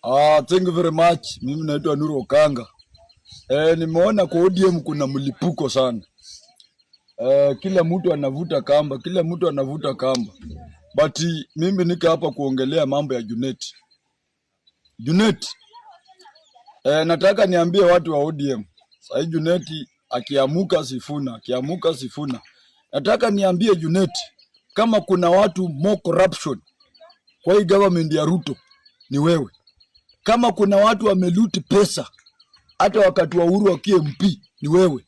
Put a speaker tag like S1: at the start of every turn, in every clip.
S1: Ah, thank you very much. Mimi naitwa Nuru Okanga. Nimeona kwa ODM kuna mlipuko sana. Kila mtu anavuta kamba, kila mtu anavuta kamba. But mimi niko hapa kuongelea mambo ya Junet. Junet, nataka niambie watu wa ODM. Sasa Junet akiamuka Sifuna, akiamuka Sifuna. Nataka niambie Junet kama kuna watu more corruption kwa hii government ya Ruto ni wewe. Kama kuna watu wameloot pesa hata wakati wa Uhuru wakiwa MP ni wewe.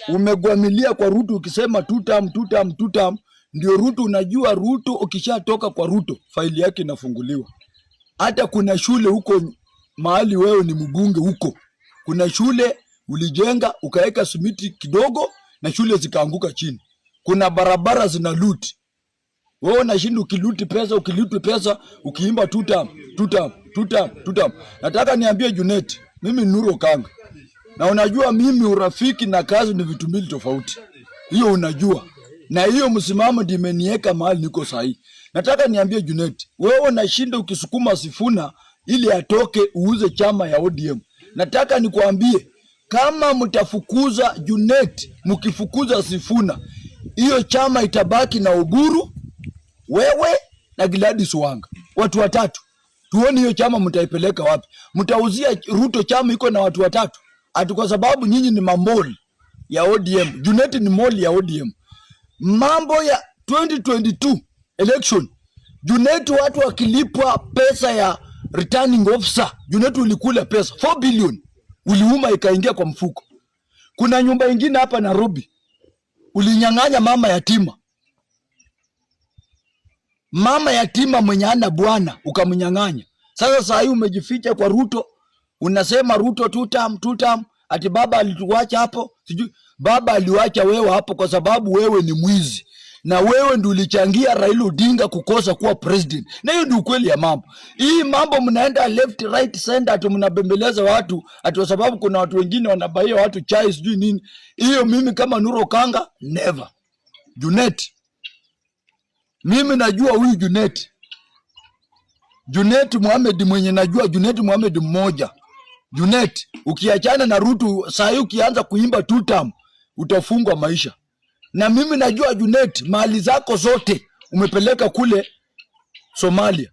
S1: Umegwamilia kwa Ruto ukisema two term, two term, two term, ndio Ruto. Unajua Ruto ukishatoka kwa Ruto faili yake inafunguliwa. Hata kuna shule huko mahali wewe ni mbunge huko, kuna shule ulijenga ukaweka simiti kidogo na shule zikaanguka chini. Kuna barabara zina loot. Wewe unashinda ukiloot pesa, ukiloot pesa, ukiimba two term, two term, two term, two term. Nataka niambie Junet, mimi ni Nuru Okanga. Na unajua mimi urafiki na kazi ni vitu mbili tofauti. Hiyo unajua. Na hiyo msimamo ndio imeniweka mahali niko sahi. Nataka niambie Junet, wewe unashinda ukisukuma Sifuna ili atoke uuze chama ya ODM. Nataka nikuambie kama mtafukuza Junet, mkifukuza Sifuna, hiyo chama itabaki na Oburu, wewe na Gladys Wanga, watu watatu. Tuone hiyo chama mtaipeleka wapi? Mtauzia Ruto chama iko na watu watatu? Ati kwa sababu nyinyi ni mamole ya ODM. Junet ni mole ya ODM. Mambo ya 2022 election, Junet watu wakilipwa pesa ya returning officer, Junet ulikula pesa 4 billion, uliuma ikaingia kwa mfuko. Kuna nyumba ingine hapa Nairobi ulinyang'anya mama yatima, mama yatima mwenye ana bwana ukamnyang'anya. Sasa saa hii umejificha kwa Ruto, unasema Ruto two term, two term, ati baba alituacha hapo. Sijui baba aliwacha wewe hapo kwa sababu wewe ni mwizi na wewe ndio ulichangia Raila Odinga kukosa kuwa president, na hiyo ndio ukweli ya mambo. Hii mambo mnaenda left, right, center, ati mnabembeleza watu ati kwa sababu kuna watu wengine wanabaia watu chai, sijui nini. Hiyo mimi kama Nuru Okanga, never. Junet, mimi najua huyu Junet, Junet Mohamed mwenye najua Junet Mohamed mmoja. Junet, ukiachana na Ruto saa hii ukianza kuimba two term utafungwa maisha. Na mimi najua Junet, mali zako zote umepeleka kule Somalia.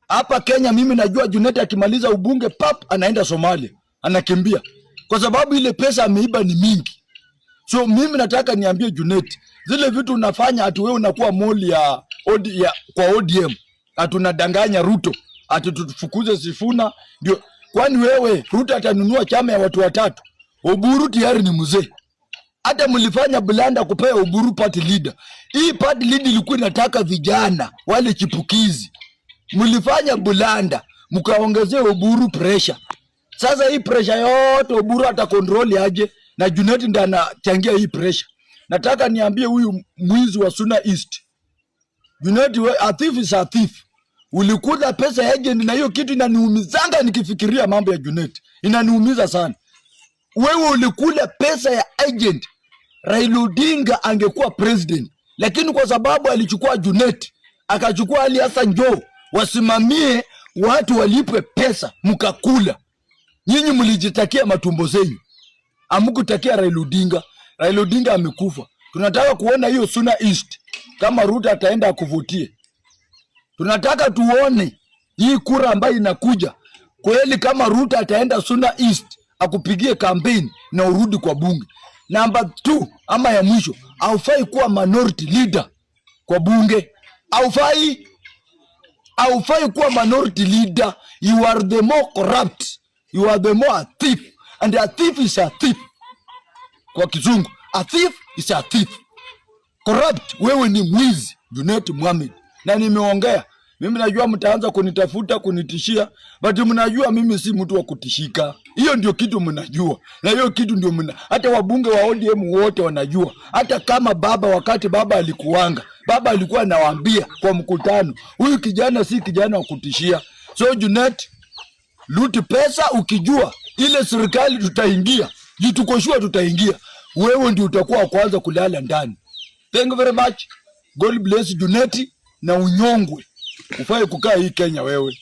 S1: Hapa Kenya mimi najua Junet akimaliza ubunge pap anaenda Somalia, anakimbia kwa sababu ile pesa ameiba ni mingi. So mimi nataka niambie Junet, zile vitu unafanya ati wewe unakuwa mole ya kwa ODM, ati unadanganya Ruto ati tufukuze Sifuna ndio. Kwani wewe Ruto atanunua chama ya watu watatu? Oburu tayari ni mzee. Hata mlifanya blunder kupea Oburu party leader. Hii party leader ilikuwa inataka vijana wale chipukizi. Mlifanya blunder mkaongezea Oburu pressure. Sasa hii pressure yote Oburu ata control aje? Na Junet ndiye anachangia hii pressure. Nataka niambie huyu mwizi wa Suna East. Junet, we, a thief is a thief. Ulikula pesa ya agent na hiyo kitu inaniumizanga nikifikiria mambo ya Junet. Inaniumiza sana. Wewe ulikula pesa ya agent. Raila Odinga angekuwa president, lakini kwa sababu alichukua Junet, akachukua Ali Hassan Joho wasimamie watu walipwe pesa, mkakula. Nyinyi mlijitakia matumbo zenyu, amkutakia Raila Odinga. Raila Odinga amekufa. Tunataka kuona hiyo Suna East kama Ruto ataenda akuvutie. Tunataka tuone hii kura ambayo inakuja kweli, kama Ruto ataenda Suna East akupigie campaign na urudi kwa bunge. Namba 2 ama ya mwisho, haufai kuwa minority leader kwa bunge, haufai kuwa minority leader. You are the more corrupt, you are the more a thief, and a thief is a thief. Kwa kizungu, a thief is a thief. Corrupt, wewe ni mwizi, Junet Mohamed. Na nimeongea mimi, najua mtaanza kunitafuta kunitishia, but mnajua mimi si mtu wa kutishika. Hiyo ndio kitu mnajua, na hiyo kitu ndio mna, hata wabunge wa ODM wote wanajua. Hata kama baba, wakati baba alikuanga, baba alikuwa anawaambia kwa mkutano, huyu kijana si kijana wa kutishia. So Junet, loot pesa ukijua ile serikali tutaingia, juu tuko sure tutaingia, wewe ndio utakuwa wa kwanza kulala ndani. Thank you very much. God bless Junet na unyongwe. Ufai kukaa hii Kenya wewe.